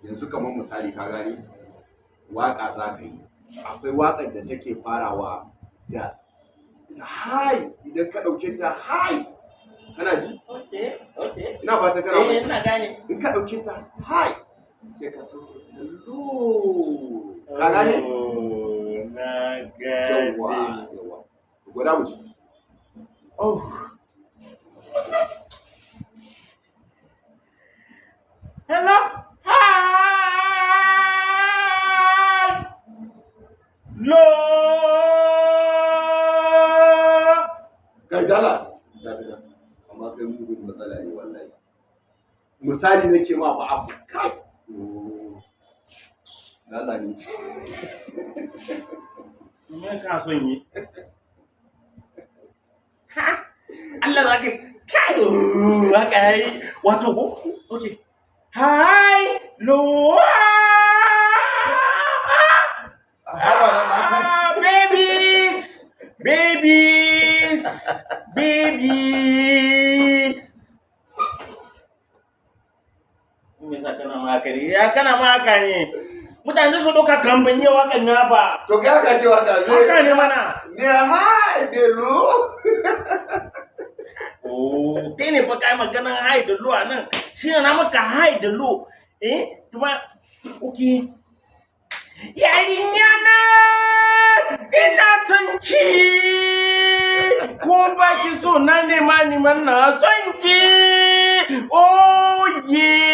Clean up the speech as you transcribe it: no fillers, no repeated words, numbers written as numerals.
Yanzu kamar misali, ka gane, waka za ka yi, akwai waƙar da take farawa da high. Idan ka ɗauke ta high, kana ji? Okay. Ina fata kana Eh, fahimta. ina gane. In ka ɗauke ta high, sai ka sauke ta low, ka gane? Oh, na gane. Yawwa, gwada mu ji. Oh. Hello. Hi. Low. Kai, dala dakata, amma kai mugun matsala ne wallahi. Misali nake ma ba abu kai. Oh, dala ne. Me ka son yi? Ha? Allah za ka kai, oh, haka yayi. Wato ko? Okay. Hi. Low. Haba na na kai. Ah, babies, babies, babies. Me yasa kana ma haka ne? Ya kana ma haka ne? Mutane su ɗauka kan ban yi waƙan na ba. To kai, haka ke waka me? Haka ne mana. Me high, me low. Oh, kai ne fa kai maganan high da low a nan. Shi ne na maka high da low. Eh, kuma okay. Yarinya na, ina son ki, ko ba ki so na, nema ni na son ki. Oh yeah.